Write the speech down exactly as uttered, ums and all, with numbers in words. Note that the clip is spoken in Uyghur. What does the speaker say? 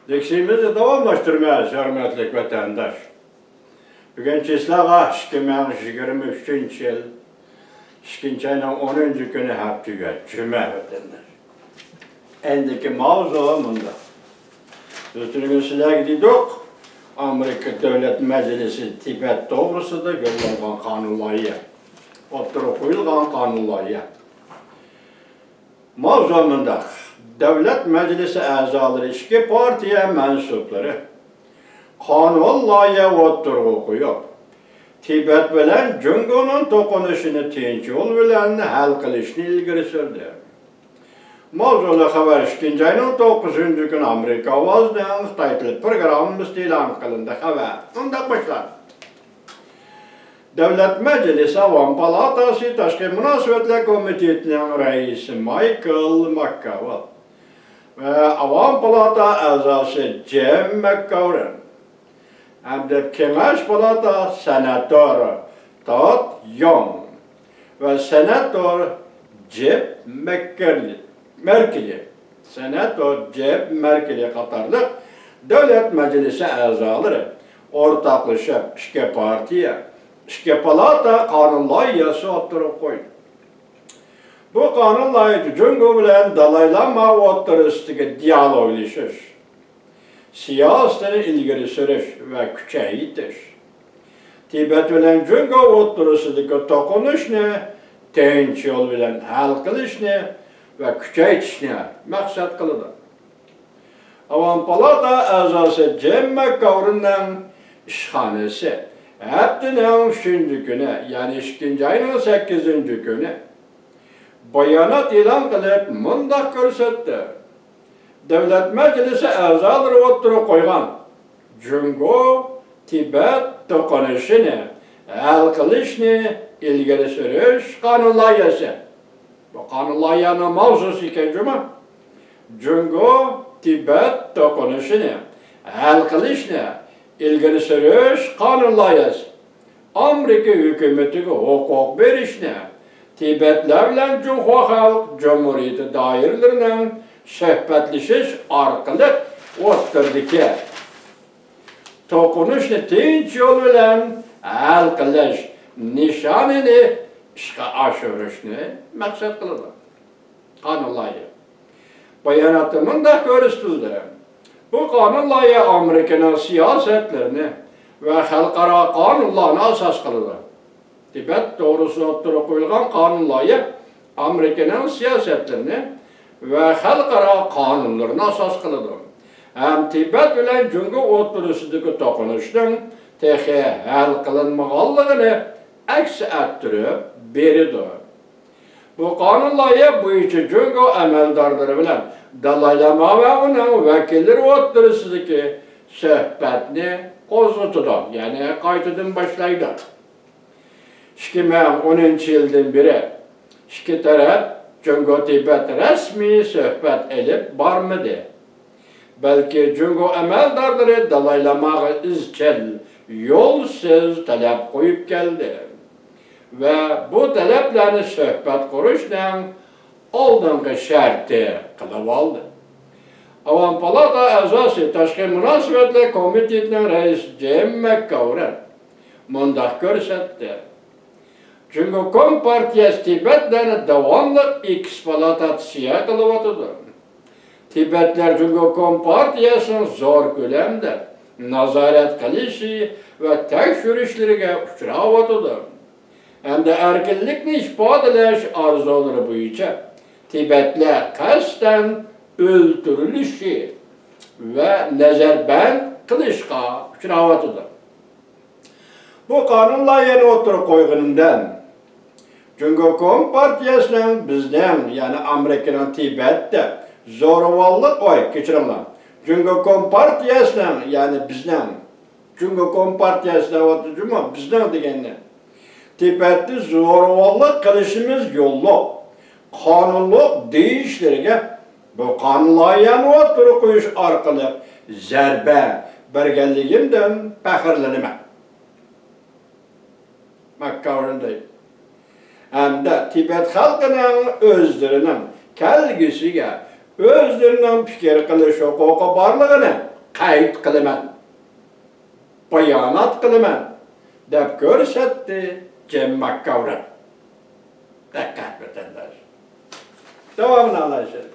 لېكسىيىمىزنى داۋاملاشتۇرىمىز، ھۆرمەتلىك ۋەتەنداش. بۈگۈن چىسلاغا ئىككى مىڭ يىگىرمە ئۈچىنچى يىل ئىككىنچى ئاينىڭ ئونىنچى كۈنى، ھەپتە، جۈمە، ۋەتەنداش. ئەندىكى ماۋزۇ مۇنداق. ئۆتۈنۈگۈن سىلەرگە دېدۇق، ئامېرىكا دۆلەت مەجلىسى تىبەت توغرىسىدا يوللانغان قانۇن لايىھە، ئوتتۇرىغا قويۇلغان قانۇن لايىھە. ماۋزۇ مۇنداق، دۆلەت مەجلىسى ئەزالىرى ئىككى پارتىيە مەنسۇپلىرى قانۇن لايىھە ئوتتۇرىغا قويۇپ، تىبەت بىلەن جۇڭگونىڭ توقۇنۇشىنى تىنچ يول بىلەن ھەل قىلىشنى ئىلگىرى سۈردى. ماۋزۇلۇق خەۋەر ئىككىنچى ئاينىڭ توققۇزىنچى كۈنى ئامېرىكا ئاۋازىنىڭ خىتاي تىلى پروگراممىسىدا ئېلان قىلىندى. خەۋەر مۇنداق باشلاندى. دۆلەت مەجلىسى ئاۋام پالاتاسى تاشقى مۇناسىۋەتلەر كومىتېتىنىڭ رەئىسى مايكل ماككاۋېل ۋە ئاۋام پالاتا ئەزاسى جىم ماككاۋرېن ھەمدە كېڭەش پالاتا سېناتور تود يوڭ ۋە سېناتور جېپ مەككېرلى، مېركلى، سېناتور جېپ مېركلى قاتارلىق دۆلەت مەجلىسى ئەزالىرى ئورتاقلىشىپ ئىككى پارتىيە، ئىككى پالاتا قانۇن لايىھەسى ئوتتۇرىغا قويدى. بۇ قانۇن لايىھەسى جۇڭگو بىلەن دالاي لاما ئوتتۇرىسىدىكى دىيالوگلىشىش، سىياسىتىنى ئىلگىرى سۈرۈش ۋە كۈچەيتىش، تىبەت بىلەن جۇڭگو ئوتتۇرىسىدىكى توقۇنۇشنى تىنچ يول بىلەن ھەل قىلىشنى ۋە كۈچەيتىشنى مەقسەت قىلىدۇ. ئاۋام پالاتا ئەزاسى جىم ماككاۋرېننىڭ ئىشخانىسى ھەپتىنىڭ ئۈچىنچى كۈنى، يەنى ئىككىنچى ئاينىڭ سەككىزىنچى كۈنى بايانات ئېلان قىلىپ مۇنداق كۆرسەتتى. دۆلەت مەجلىسى ئەزالىرى ئوتتۇرىغا قويغان جۇڭگو تىبەت توقۇنۇشىنى ھەل قىلىشنى ئىلگىرى سۈرۈش قانۇن لايىھەسى. بۇ قانۇن لايىھەنىڭ ماۋزۇسى ئىكەن جۇمۇ. جۇڭگو تىبەت توقۇنۇشىنى ھەل قىلىشنى ئىلگىرى سۈرۈش قانۇن لايىھەسى. ئامېرىكا ھۆكۈمىتىگە ھوقۇق بېرىشنى، تىبەتلەر بىلەن جۇڭخۇا خەلق جۇمھۇرىيىتى دائىرىلىرىنىڭ سۆھبەتلىشىش ئارقىلىق ئوتتۇرىدىكى توقۇنۇشنى تىنچ يول بىلەن ھەل قىلىش نىشانىنى ئىشقا ئاشۇرۇشنى مەقسەت قىلىدۇ. قانۇن لايىھە. باياناتتا مۇنداق كۆرسىتىلدى: بۇ قانۇن لايىھە ئامېرىكىنىڭ سىياسەتلىرىنى ۋە خەلقئارا قانۇنلارنى ئاساس قىلىدۇ. تىبەت توغرىسىدا ئوتتۇرىغا قويۇلغان قانۇن لايىھە ئامېرىكىنىڭ سىياسەتلىرىنى ۋە خەلقئارا قانۇنلىرىنى ئاساس قىلىدۇ ھەم تىبەت بىلەن جۇڭگو ئوتتۇرىسىدىكى توقۇنۇشنىڭ تېخى ھەل قىلىنمىغانلىقىنى ئەكس ئەتتۈرۈپ بېرىدۇ. بۇ قانۇن لايىھە بويىچە جۇڭگو ئەمەلدارلىرى بىلەن دالاي لاما ۋە ئۇنىڭ ۋەكىللىرى ئوتتۇرىسىدىكى سۆھبەتنى قوزغىتىدۇ، يەنى قايتىدىن باشلايدۇ. ئىككى مىڭ ئونىنچى يىلدىن بېرى ئىككى تەرەپ جۇڭگو تىبەت رەسمىي سۆھبەت ئېلىپ بارمىدى. بەلكى جۇڭگو ئەمەلدارلىرى دالاي لاماغا ئىزچىل، يولسىز تەلەپ قويۇپ كەلدى ۋە بۇ تەلەپلەرنى سۆھبەت قۇرۇشنىڭ ئالدىنقى شەرتى قىلىۋالدى. ئاۋام پالاتا ئەزاسى، تاشقى مۇناسىۋەتلەر كومىتېتىنىڭ رەئىسى جىم مەكگاۋرېن مۇنداق كۆرسەتتى: جۇڭگو كومپارتىيەسى تىبەتلەرنى داۋاملىق ئېكسپلۇئاتاتسىيە قىلىۋاتىدۇ. تىبەتلەر جۇڭگو كومپارتىيەسىنىڭ زور كۆلەمدە نازارەت قىلىشى ۋە تەكشۈرۈشلىرىگە ئۇچراۋاتىدۇ ھەمدە ئەركىنلىكنى ئىپادىلەش ئارزۇلىرى بويىچە تىبەتلەر قەستەن ئۆلتۈرۈلۈشى ۋە نەزەربەند قىلىشقا ئۇچراۋاتىدۇ. بۇ قانۇن لايىھەنى ئوتتۇرىغا قويغىنىمدىن، جۇڭگو كومپارتىيەسىنىڭ بىزنىڭ، يەنى ئامېرىكىنىڭ تىبەتتە زورىۋاللىق، ئوي، كەچۈرۈڭلار، جۇڭگو كومپارتىيەسىنىڭ، يەنى بىزنىڭ، جۇڭگو كومپارتىيەسى دەۋاتىدۇ جۇمۇ، بىزنىڭ دېگەننى، تىبەتتە زورىۋاللىق قىلىشىمىز يوللۇق، قانۇنلۇق دېيىشلىرىگە بۇ قانۇن لايىھەنى ئوتتۇرىغا قويۇش ئارقىلىق زەربە بەرگەنلىكىمدىن پەخىرلىنىمەن. ماككاۋرېن دەيدۇ. ھەمدە تىبەت خەلقىنىڭ ئۆزلىرىنىڭ كەلگۈسىگە ئۆزلىرىنىڭ پىكىر قىلىش ھوقۇقى بارلىقىنى قەيت قىلىمەن، بايانات قىلىمەن، دەپ كۆرسەتتى جېم ماككاۋرېن. دىققەت، ۋەتەنداش. داۋامىنى ئاڭلايسىز.